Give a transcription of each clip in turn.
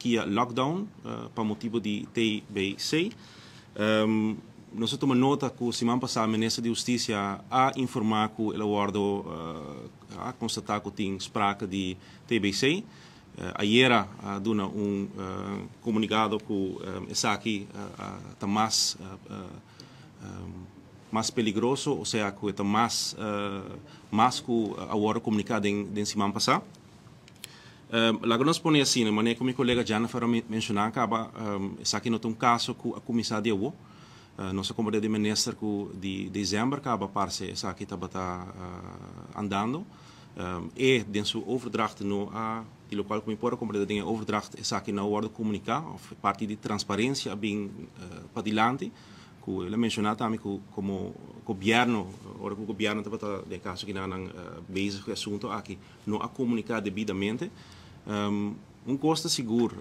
KIA lockdown pa motibo di TBC. Nos a tuma nota cu siman pasa minister di Husticia a informa cu el a wordo a constata cu tin sprake di TBC. Ayera a duna un comunicado cu esaki ta mas peligroso, osea cu ta mas cu a wordo comunica den siman pasa. Laga nos pone asina, manera cu mi colega Jennifer a menciona caba, esaki no ta un caso cu a cuminsa di awo. Nos a comprende di minister cu di december caba parce esaki tabata andando. E den su overdracht no a di locual cu mi por a comprende den overdracht, esaki no a wordo comunica of parti di transparencia a bin padilanti cu el a menciona tambe cu como gobierno, ora cu gobierno tabata den caso cu nan bezig cu e asunto aki, no a comunica debidamente. Un cos ta sigur,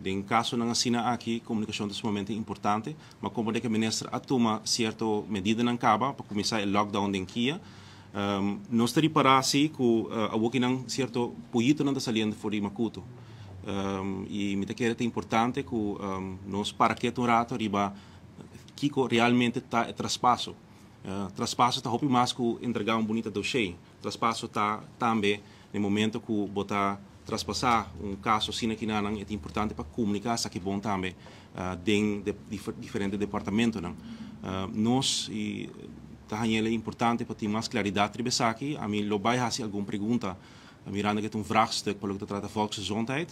den casonan asina aki, comunicacion ta sumamente importante, mas como cu minister a tuma cierto medidanan caba pa cuminsa e lockdown den KIA, nos ta ripara si cu awokinan cierto puyitonan ta saliendo for di macuto. Y mi ta kere ta importante cu nos para keto un rato riba kico realmente ta e traspaso. Traspaso ta hopi mas cu entrega un bunita dossier. Traspaso ta tambe na momento cu bo ta traspasa un caso asina cu nan, ta importante pa comunica esaki bon tambe den diferente departamentonan. Nos y ta importante pa tin mas claridad riba esaki. Ami lo bay haci algun pregunta, mirando cu ta un vraagstuk pa loke ta trata volksgezondheid.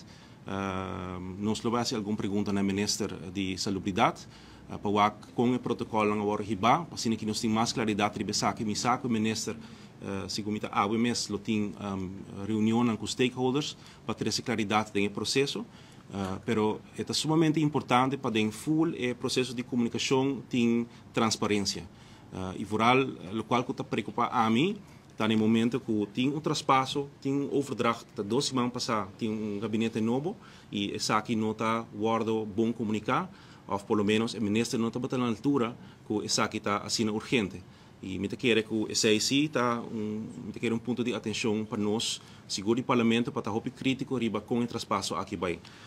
Nos lo bay haci algun pregunta na minister di Salubridad pa wak con e protocol awor riba, asina cu nos tin mas claridad riba esaki. Mi sa cu minister, segun mi ta awe mes lo tin reunion cu stakeholders pa trece claridad den e proceso. Pero ta sumamente importante pa den full e proceso di comunicacion tin transparencia. Y vooral, locual cu ta preocupa ami, ta na momento cu tin un traspaso, tin un overdracht, ta 2 siman pasa, tin un gabinete nobo y esaki no ta wordo bon comunica, of por lo menos e minister no ta na altura cu esaki ta asina urgente. Y mi ta kere cu esey ta un, mi ta kere, un punto di atencion pa nos, sigur di parlamento, pa ta hopi critico riba con e traspaso aki bay.